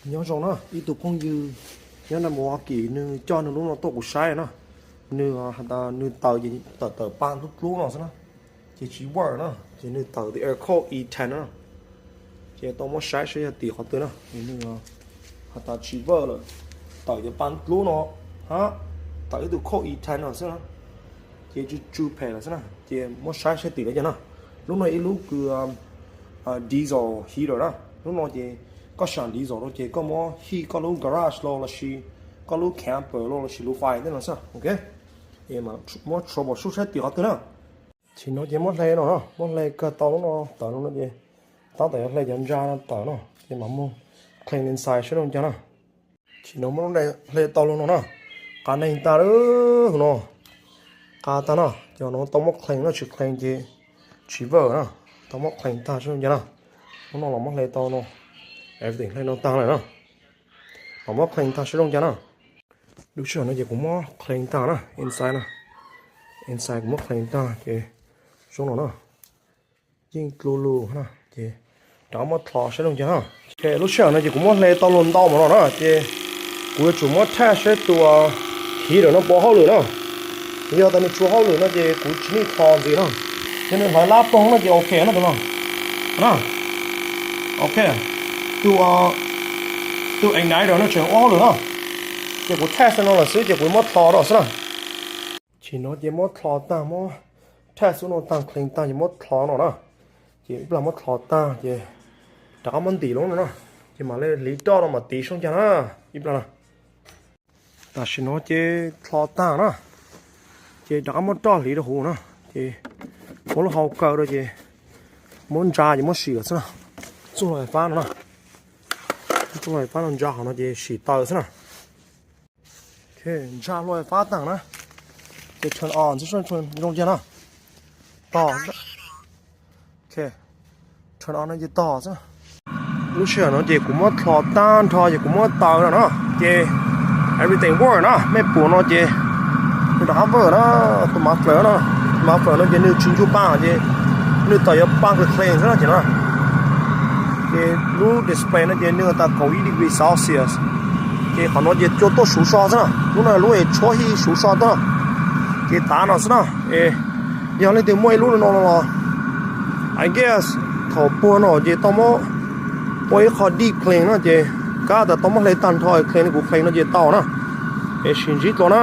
Nyob zoo na, ib tug phooj ywg nyob Milwaukee nws coj nws lub no tuaj kuv saib na. Nws has tas nws tawm ces tawm tawm pa dlub dlub no xwb na, ces tsis work na, ces nws tawm tus air cold E ten na. Ces tau muab saib saib yog tim qhov twg na, ces nws has tas tsis work lawm, tawm cov pa dlub no, ha, tawm ib tug cold E ten no xwb na, ces tsw tsw phem lawm xwb na, ces muab saib saib tim lawm cov na. Lub no ib lub kws diesel heater na. Lub no ces koj sam diesel rau ces koj muab hij koj lub garage los lossis koj lub camper los lossis lub fire tej no xwb, ok. Muab troubleshoot saib tim qhov twg na. Tsis no ces muab hle no na, muab hle kawg tau lub no tawm no ces tab tom yuav hle cov ntsa no tawm no ces mam mus clean inside saib zoo cas na. Tsis no muab hle tau lub no na, qas neeg tag lawm no, qas tag na. Cov no tau muab clean no, tsis clean ces tsis work na. Tau muab clean tag saib zoo cas na. Lub no los muab hle tau no, everything hle no tag lawm na. Los muab clean tag saib zoo cas na. Lub sij hawm no ces kuv muab clean tag na, inside na, inside kuv muab clean tag ces zoo no na, yeej dlua lug na, ces rov qab muab dlhos saib zoo cas na. Lub sij hawm no ces kuv muab hle tau lug ntau mus no na, ces kuv yuav tsum muab thaij saib tus heater no puas ua hauj lwm na. Yog tas nws tsis ua hauj lwm no ces kuv tsis need dlhos ntxiv na. Yog nws hlawv lab ploog no ces ok na tus no. Na, ok, tus, tus igniter no tseem ua hauj lwm na. Ces kuv thaij xwb no lawm xwb ces kuv muab dlhos rau xwb na. Tsis no ces muab dlhos tag, muab thaij xwb no tag, clean tag ces muab dlhos no na. Ces ib plag muab dlhos tag ces rov qab muab ntim lub no na, ces mam li hliv roj no mam tiv saib cas na. Ib plag na, tam sim no ces dlhos tag na, ces rov qab muab roj hliv rau hauv na, ces muab lub hau kaw rau ces muab ntsa ces muab sim lawm xwb na. Txuj log fais fab no na, txuj log fais fab no ntsa hauv no ces sim taws xwb na. Ntsa hlo fais fab tag na, ces turn on xwb zoo cas na. Tog, turn on no ces tog xwb. Lub sij hawm no ces kuv muab dlhos tag nrho ces kuv muab taws no na, ces everything work na. Mej pum no ces nws rov qab work na, tus muffler no, muffler no ces nws tsis ncu pa ces nws tawm yuav pa clean xwb no ces no. Ces lub display no ces nws tas kaum ib degree Celsius, ces qhov no ces cua tuaj suv so xwb na. Lub no lub es tshuab hij suv so tuaj, ces tav no xwb na. Es yog leej twg muaj ib lub no los, I guess thaum puag no ces tau muab ua ib qho deep clean no ces kab tas tau muab hle tag nrho, clean li kuv clean no ces tau na. Es sim ntsib dua na.